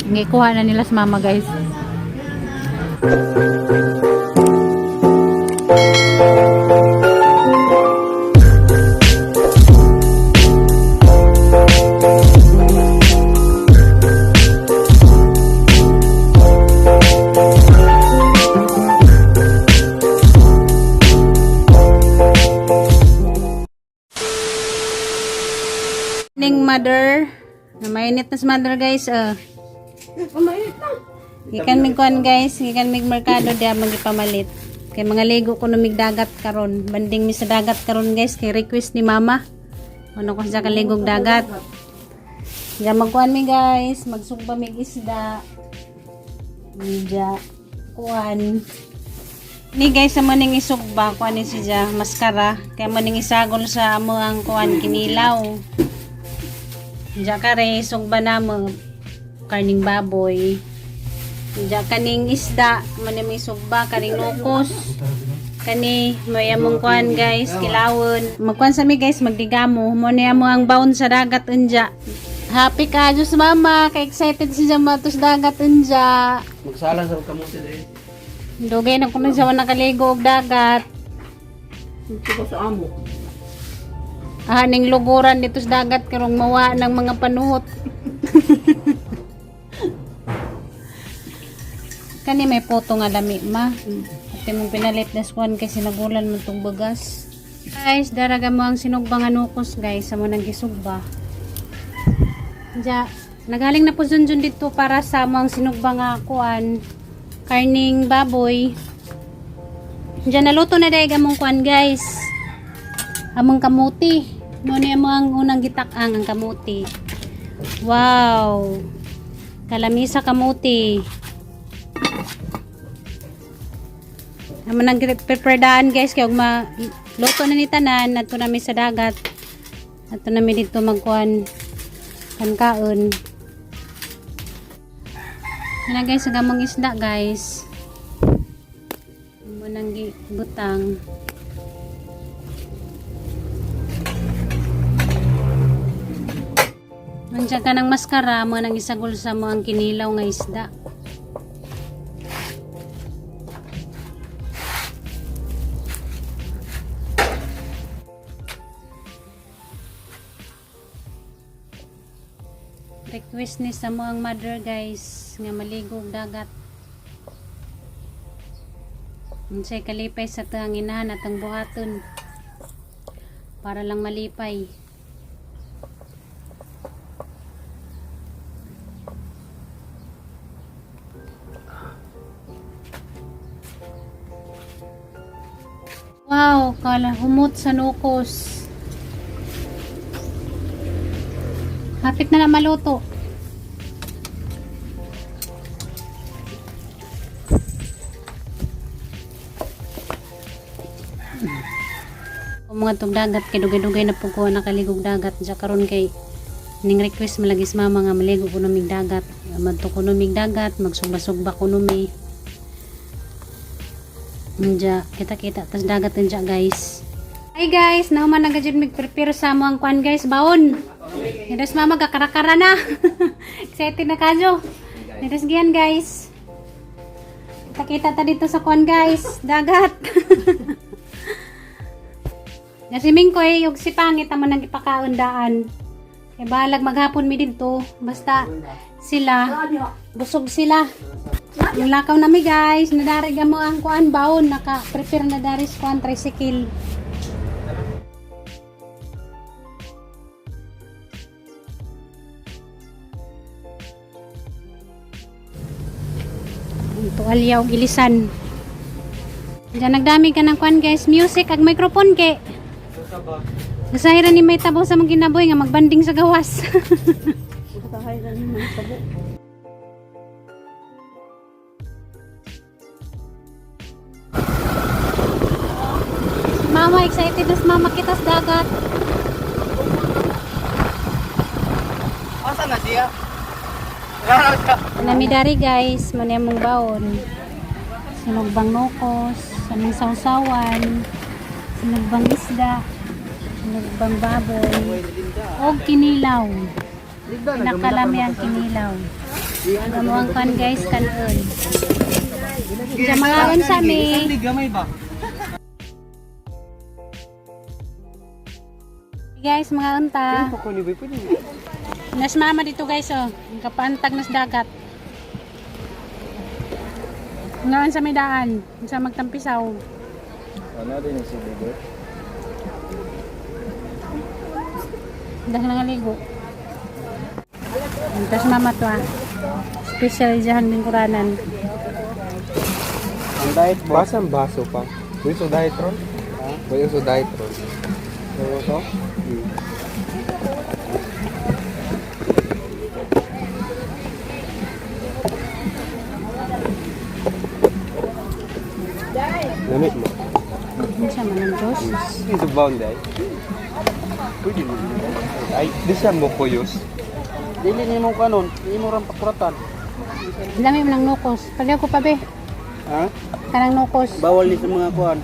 Ngikuha na nila sa mama, guys. Ning mother. Na mainit na sa mother, guys. Gikan mig kuan, guys, gikan mig merkado diya magipamalit. Kay mga ligo ko numig dagat karon. Banding mi sa dagat karon, guys, kay request ni mama. Ano ko siya kaligog dagat. Diya magkuan mi, guys, magsugba mig isda. Diya kuan. Ni guys, sa maning isugba kuan ni siya maskara kay maning isagol sa amo ang kuan kinilaw. Diya kare sugba na mo karning baboy. Diya kaning isda, man may sugba, kaning nukos. Kani may among kuan, guys, kilawon. Magkuan sa mi, guys, magdigamo. Mo niya mo ang baon sa dagat unja. Happy ka Diyos mama, kay excited siya matos dagat unja. Magsala sa kamote dre. Dugay na kuno siya nakaligo og dagat. Ito ko sa amo. Ah, ning luguran dito sa dagat karong mawa ng mga panuhot. Kani may poto nga lami ma. Ate mong pinalit na swan kasi nagulan mo tong bagas. Guys, daraga mo ang sinugba nga nukos, guys, sa mo nang gisugba. Diya, nagaling na po Junjun dito para sa mo ang sinugba nga kuan karning baboy. Diya naluto na dahil among kuan, guys. Among kamuti. Mo ni amo ang unang gitak-ang ang kamuti. Wow. Kalamisa kamuti. Amo nang prepare daan, guys, kay ug ma luto na ni tanan adto nami sa dagat. Adto nami dito magkuan kankaon. Ana, guys, ang among isda, guys. Amo nang gibutang. Nandiyan ka ng maskara mo nang isagol sa mo ang kinilaw nga isda. Request ni sa mo ang mother, guys, nga maligo og dagat. Unsay kalipay sa tuang inahan at ang buhaton para lang malipay. Wow, kala humot sa nukos. Hapit na na maluto. Kung mga tug dagat kay dugay-dugay na po ko nakaligog dagat siya karon kay ning request malagi sa mama nga maligo ko numig dagat. Madto ko numig dagat, magsugba-sugba ko numi. Unja, kita-kita tas dagat unja, guys. Hi guys, nauman na gajud mig prepare sa mo ang kuan, guys, baon. Niras mama gakarakara na. Excited na kayo. Niras giyan, guys. Kita-kita ta dito sa kuan, guys, dagat. Nasi Mingkoy, ug si Pangit amo nang ipakaundaan. Kay balag maghapon mi didto, basta sila busog sila. Yung lakaw nami, guys, nadari mo ang kuan baon, naka-prepare na dari sa kuan tricycle. Ang tuwalya og ilisan. Diyan nagdami ka ng kuan, guys, music ag microphone kay. Nasahira ni may tabo sa mga ginaboy nga magbanding sa gawas. Si Mama, excited na si Mama kita sa dagat. Asa na siya? Namidari, guys, mong baon. Sinugbang nokos, aming sausawan, sinugbang isda, sinugbang baboy, o kinilaw. Pinakalami ang kinilaw. Ang muang kan guys, kanon. Sa mga unsa mi. Gamay ba? Guys, mga unta. Ko ni boy pwede. Nas mama dito guys oh. Ang Kapaantag nas dagat. Ngaon sa may daan, sa magtampisaw. Ano din yung si Bigo? Dahil nangaligo. Tapos mama to ah. Special diyan lingkuranan. Ang diet mo. Basang baso pa. Uy, so diet ron? Uy, so diet ron. Ano to? Lamit mo. Ano siya man ang Diyos? Ito bound ay. Pwede mo. Ay, di siya mo kuyos. Dili nimo kanon, nimo ram pakuratan. Lami mo ng nukos. Paliw ko pa be. Ha? Kanang nukos. Bawal ni sa mga kuan.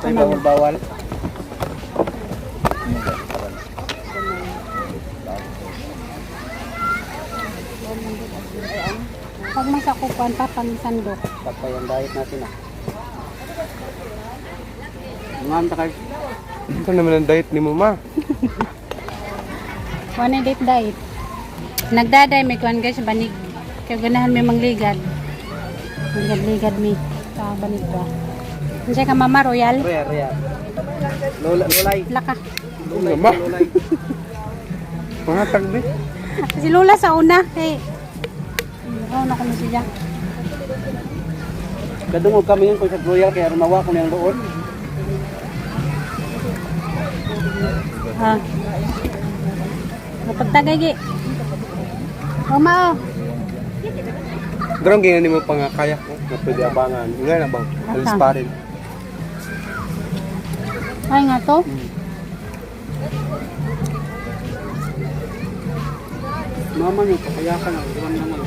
Ay bawal bawal. Pag may sakupan pa, pang sandok. Tapay ang diet natin ah. Mga ta kay Ito naman ang diet ni mama. One date diet. Nagdaday may kuan guys banig. Kaya ganahan may mangligad. Ligad-ligad mi sa banig ba. Unsay ka mama royal? Rea rea. Lola lolay. Laka. Lolay Mama. lolay. Mga tagbi. Si Lola sa una kay Ikaw na kuno siya. Kadungog kami yun kung sa Royal kaya rumawa ko niyang doon. Ha. Mapagtagay gi. Mama oh. Drong ganyan mo pa nga kaya ko. Na pwede abangan. Nga na bang? Alis pa rin. Ay nga to. Mama niyo pakayakan ang iwan naman.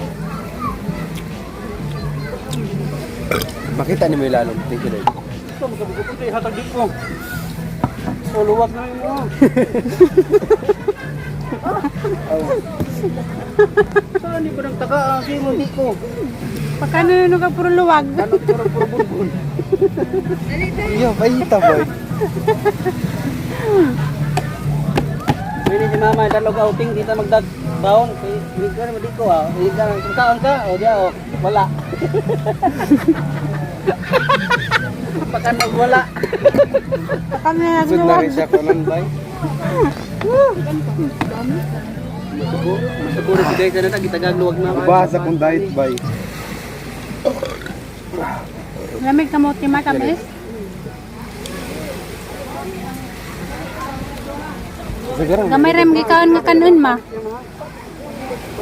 Makita ni mo yung lalong. Thank you, Lord. Ito magkabugo ko hatag din ko. O luwag na mo. Oh. Saan di ko nang taga ang mo di ko. Pagkano ano ka puro luwag. Ano puro puro bulbul. Iyo, bahita boy. Pwede si mama dalog outing dito magdag baon kay hindi ka naman di ko ah. Hindi ka kaon ka o diya o wala. Pagka nagwala. Pagkano na Sud na luwag. rin siya kunan bay. Masuguro si Day kanina gitagag luwag na. Basa kong diet bay. Lamig kamote matamis. Sagarang. Gamay rem gikaon nga kanon ma.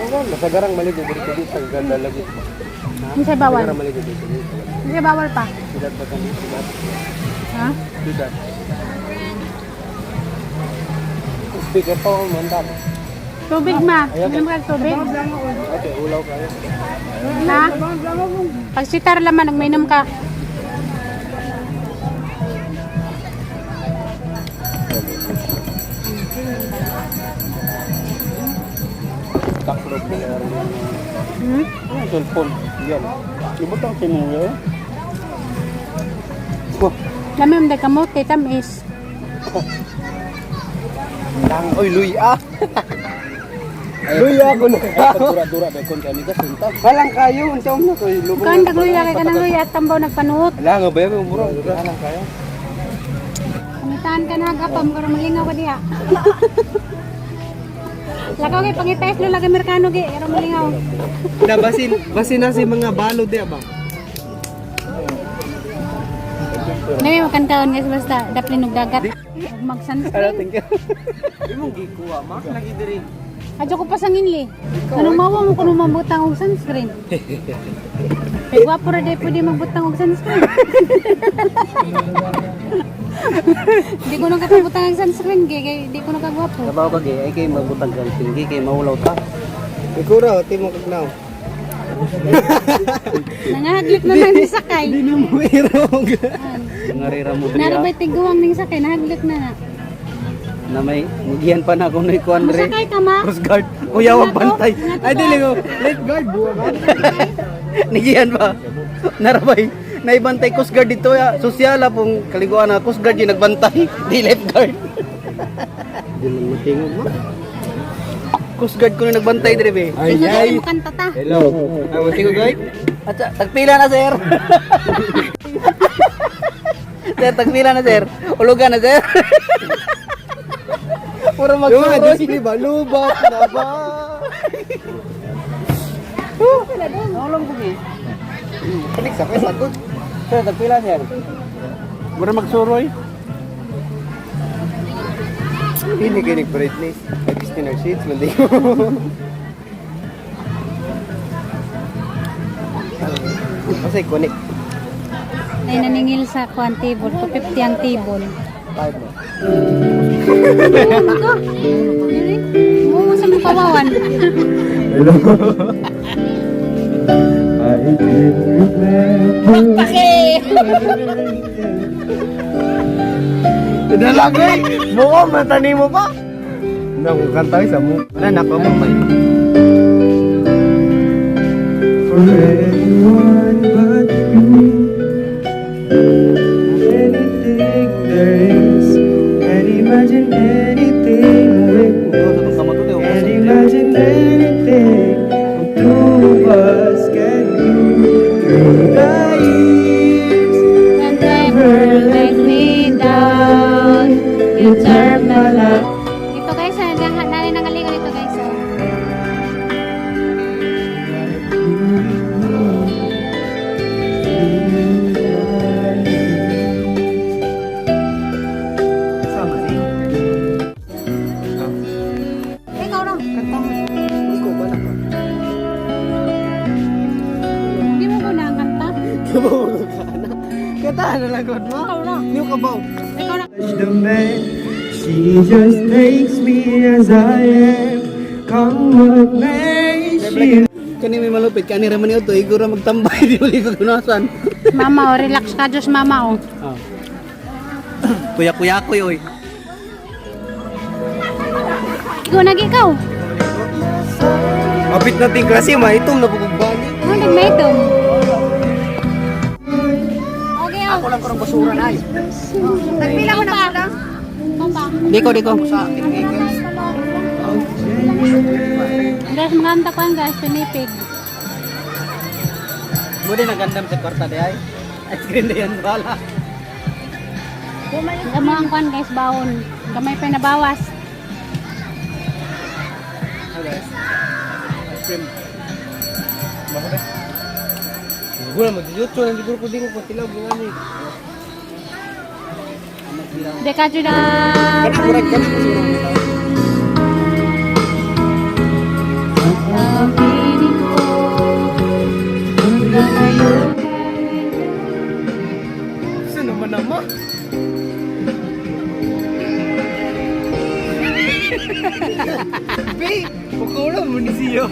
Masagarang maligo dito dito ang ganda lagi. Unsay bawal? Masagarang maligo dito dito. Unsay bawal pa? Sidat ba kami? Sidat. Ha? Sidat. Speaker pa ako mandam. Tubig ma. Inom ka tubig. Okay, ulaw kayo. Ha? Pag sitar laman, nagmainom ka. Takro ba? Hmm? Ano cellphone? Yan. Ibutang sinuyo. Lami mo kamote, tamis. Lang, oy, luya. Luya ko na. Dura-dura ba kon kami ka sunta. Walang kayo, unsa mo na to, lubong. Kuan kag luya kay kanang luya at tambaw nagpanuot. Wala nga ba yan, mura. Walang kayo. Pangitaan ka na gapam karon malingaw ka diha. Lakaw kay pangitayos lo lagi Amerikano gi, aron malingaw. Na basin, basin na si mga balo di ba? Nami makantaon guys basta daplin og dagat. Ug mag-sunscreen. Imong gikuha ma lagi diri. Adyo ko pa sanginli. Anong mawa mo kuno mabutang og sunscreen? Kay gwapo ra day pwede magbutang og sunscreen. Di ko nang katabutang ang sunscreen kay kay di ko nakagwapo. Trabaho ka gi ay kay magbutang kang tinggi kay maulaw ta. Ikaw raw, timo kagnaw. Nangahaglik na lang ni sakay. Hindi na mo irog. Ngarira mo diri. Narabay tiguang ning sakay nahaglik na na. Na may nigihan pa na ako ni kuan diri. Musakay ka ma. Cross guard. Kuya, wag bantay. Ay, dili ko. Lifeguard, buwa ka. Nigihan ba? Narabay. Naibantay Coast Guard dito ya. Sosyala pong kaliguan na Coast Guard yung nagbantay. Di lifeguard. Di man matingog mo. Coast Guard ko na nagbantay dire be. Ay, Tingog ay. ay mo kanta ta. Hello. Ay, matingog ay. At tagpila na, sir. Sir, tagpila na, sir. Ulugan na, sir. Puro Yung mga magsuroy. display ba? Lubat na ba? Naulong ko eh. Balik sa kay sagot. Sir, tagpila, sir. Mura magsuroy. Hindi kayo nag-brightness. Ay, gusto ng sheets, mandi ko. Kasi connect. Ay naningil sa kuan table, 250 ang table. Five mo. Ano ko? Mo sa mga kawawan. Hello. I can remember. Dalagay! Buko, matani mo pa! Naku, kanta sa mo. Wala, nako mo pa. For anyone but you. Anything there is. And imagine anything with And imagine anything the two of us can do through the years. And never let me down. You turn my life. Ito guys, ah, nani nangaligo dito guys. Oh. Sama si. Ikaw ra. Kanta mo. Ikaw ba na ka? Hindi mo ko na ang kanta. Kabaw ka na. Kanta na lang god mo. Ikaw ra. Hindi ko kabaw. Ikaw ra. The man, she just takes me as I am. Come what may, she Kani may malupit, kani raman niyo to, iguro magtambay, di uli ko gunasan. Mama, oh, relax ka Diyos mama oh. Oh. Kuya kuya kuy oy. Ikaw nagi ikaw. Mapit natin kasi maitom na bugbali. Ano nagmaitom? Okay, oh. Ako lang karong basura na ay. Nagpila ko na pa. Ikaw pa. Diko diko. Guys, maganda ko ang guys, pinipig. Mudi nagandam sa kwarta di ay. Ice cream na yan bala. Damo ang kuan guys, baon. Gamay pa nabawas. Okay. Ice cream. Wala mag-YouTube nang siguro ko din ko tilaw gani. Deka jud. Kana murag kana ko siguro. Sino naman ama? Be, pukula mo ni siyo.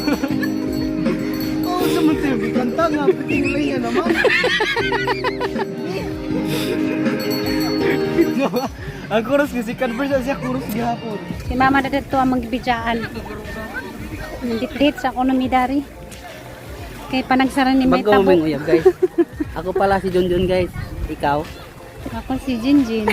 Oh, sa man tayo kanta nga puting laya naman. Ang chorus kasi converse siya chorus gihapon. Si mama na dito ang magbidyaan. Nandit-dit sa ekonomi dari. Kay panagsara ni may Bago tabo. mo uyab guys. Ako pala si Junjun guys. Ikaw? Ako si Jinjin.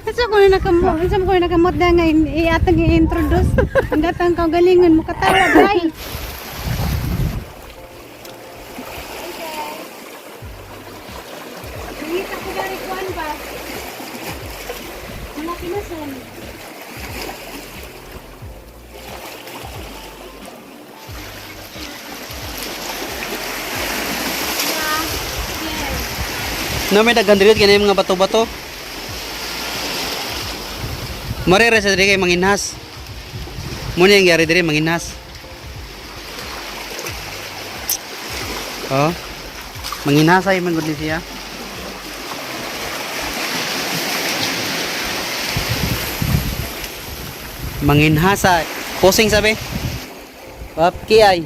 Asa ko na nakamot, asa ko na nakamot na nga iatang i-introduce. Ang gatang kagalingon mo katawa dai. Nangita ko dari kuan ba? Malaki na son. No may daghan diri kini mga bato-bato. Mare ra sa diri kay manginhas. Mo ni ang gyari diri manginhas. Oh. Manginhas ay man gud ni siya. Manginhasa. Posing sabi. Up kiay.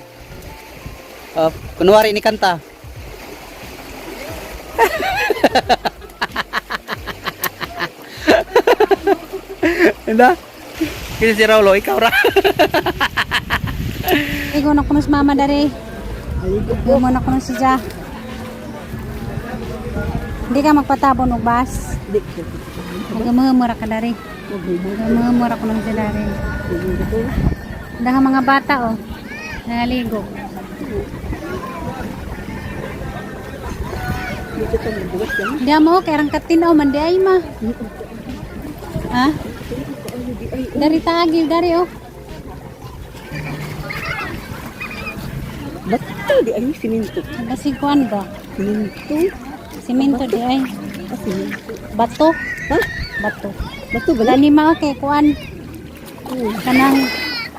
Up kunwari ni kanta. Hindi? Kasi si Raulo, ikaw ra. Ligo na kuno si mama dari. Ligo na kuno si Ja. Hindi ka magpatabon og bus. Di. Magamura ka dari. Magamura kuno si dari. Dahang mga bata oh. Nangaligo. Dito ka magbugas yan. Di mo kay rang katinaw man di ay ma. Ha? Dari taagil dari oh. Bato di ay siminto. Kasi kuan ba? Siminto. Simento di ay. Ah, siminto. Bato. Ha? Bato. Bato ba? Dani ma okay kuan. Kanang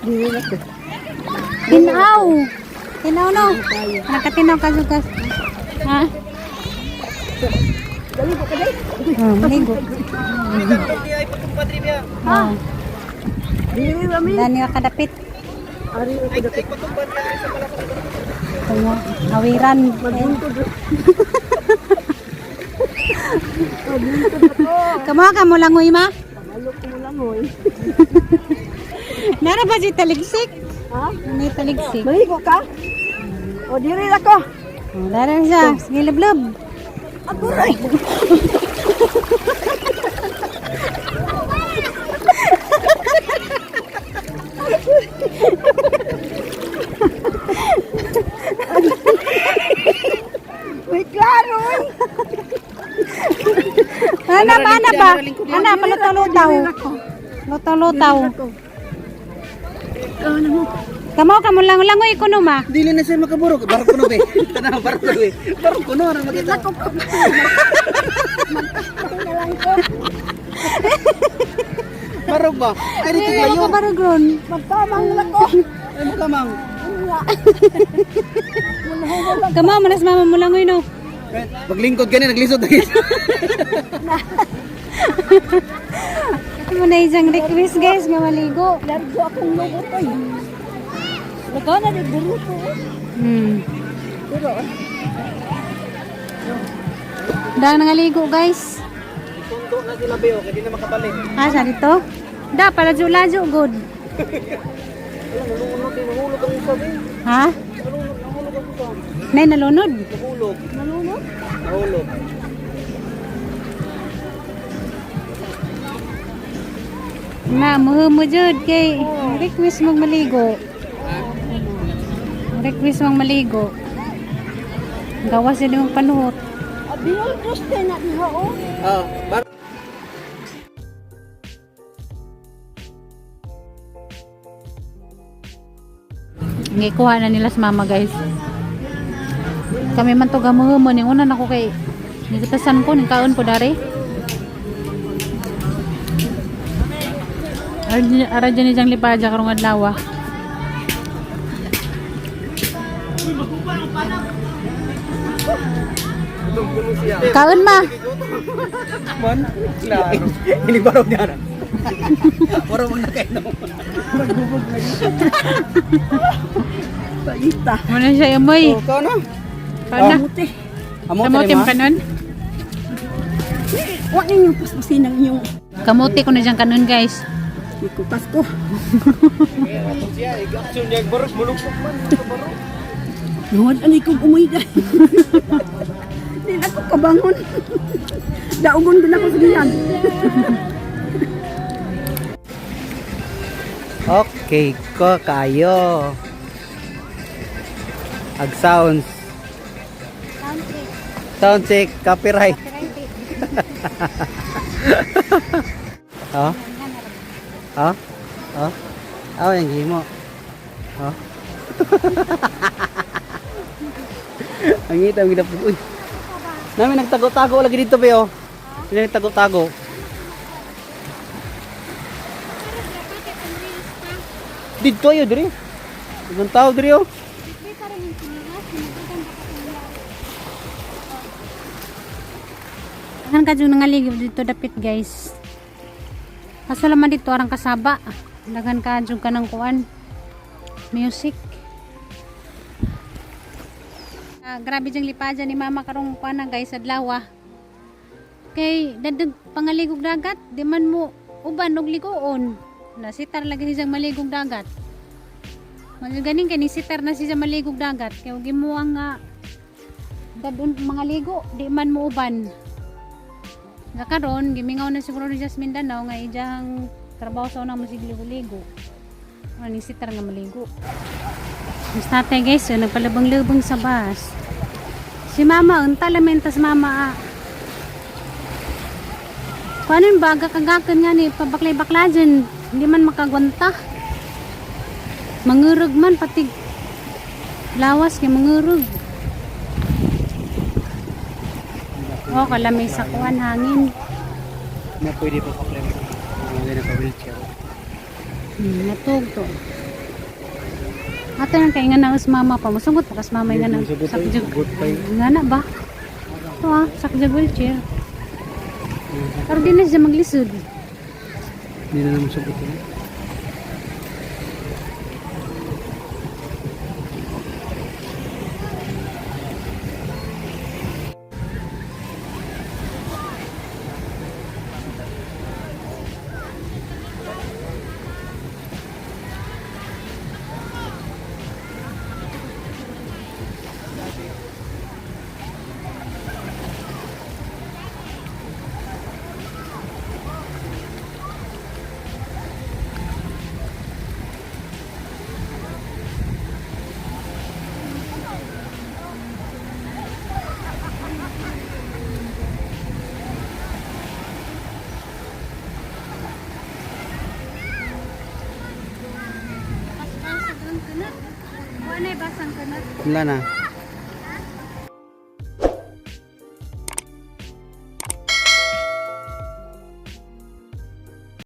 Di na to. tinaw. Tinaw no. Nakatinaw ka sugas. Ha? Dali ko ka dai. Oh, maligo. Oh, Dili rami. dani ka kadapit. Ari ko dapit. Tungo, awiran. Maglingkod. Kamo ka mo langoy ma? Pangalo ko mo lang oy. Nara ba si taligsik? Ha? May taligsik. Maligo ka? O diri na ko. Oh, dara siya. Sige, lablob. Aguray. May klaro eh. Ana ba, ana ba? Ana, palutaw-lutaw. Lutaw-lutaw. Kamo ka mo lang langoy ko no ma. Dili na siya makaburok. Barok ko no, be. Tanaw, barok ko, be. Barok ko no, ano makita. Barok ba? Ay, dito Ay, kayo. ako barog ron. Magtamang lang ko. Ay, makamang. Kamo mo nas mama mo langoy no. Maglingkod ka na, naglisod na. Ito mo na isang request guys nga maligo. Largo akong lubot oy. Nagawa na di buruto. Pero Dahil nangaligo guys. Sundo na sila, be, oh, kaya di na makabalik. Ah, sa dito? Da, paladyo-ladyo, good. Wala, nalunod, eh, nahulog ang usab, eh. Ha? Nalunod, nahulog ang usab. Nay, nalunod. Nahulog. nalunod. Nahulog. Na, muhumo jud kay request mong maligo. Request mong maligo. Gawas yun yung panuhot. Abiol gusto na diha oh. Ah, bar Ngikuha na nila sa mama guys. Kami man to gamuhumo ning una nako kay nigitasan ko ning kaon ko dari. Ara dyan ni Jang Lipaja karong adlaw. Ah. Kaon ma. Man, klaro. Ini barok niya na. Barok mo na kayo. Paita. Muna siya amoy. Oh, ikaw na. Kaon na. Kamote. Kamote mo kanon. Wa ninyo puspusin ang inyong Kamote ko na diyang kanon guys. ikutas ko. Nuwad ani kong umoy dahil. Di na ko kabangon. Daugon din ako sa giyan. Okay ko kayo. Ag sounds. Sound check, copyright. Oh? Oh? Oh? Oh, yung gimo. Oh? Ang ngita, ang gina. Uy. Namin nagtago-tago lagi dito, be, oh. Sila nagtago-tago. Dito ayo diri. Ibang tao diri oh. Kan ka dyan nangaligib dito dapit guys. Kaso laman dito arang kasaba. Daghan ka dyan ka ng kuan. Music. Ah, grabe diyang lipa dyan ni mama karong kuan na guys adlaw ah. Kay dadag pangaligog dagat di man mo Uban og ligoon. Nasitar lagi siyang maligog dagat. Mga ganing kay ni sitar na siya maligog dagat. Kay ug imo ang nga dadun mga ligo, di man mo uban. Sa karon gimingaw na siguro ni Jasmine Danao nga ijang trabaho sa una mo sig ligo-ligo. Ano ni sitar nga maligo. Mas tatay guys, so, nagpalabang-lubang sa bus. Si mama, unta lamentas mama ah. Kung ano yung baga kagakan nga ni, pabaklay-bakla dyan. Hindi man makagwanta. Mangurog man, pati lawas kay mangurog. Oh, kalamay sa kuwan, hangin. Na pwede pa pa-claim. Mga ganun pa wheelchair. Natug to. Ato nang kay nga na mama pa. Musugot pa kas mama nga na. Musugot ay, Sakjag. sugot pa yun. Nga na ba? Ito ah, sakjag wheelchair. Pero di na siya maglisod. Hindi na naman sugot yun. Wala na basang kanat. Wala na.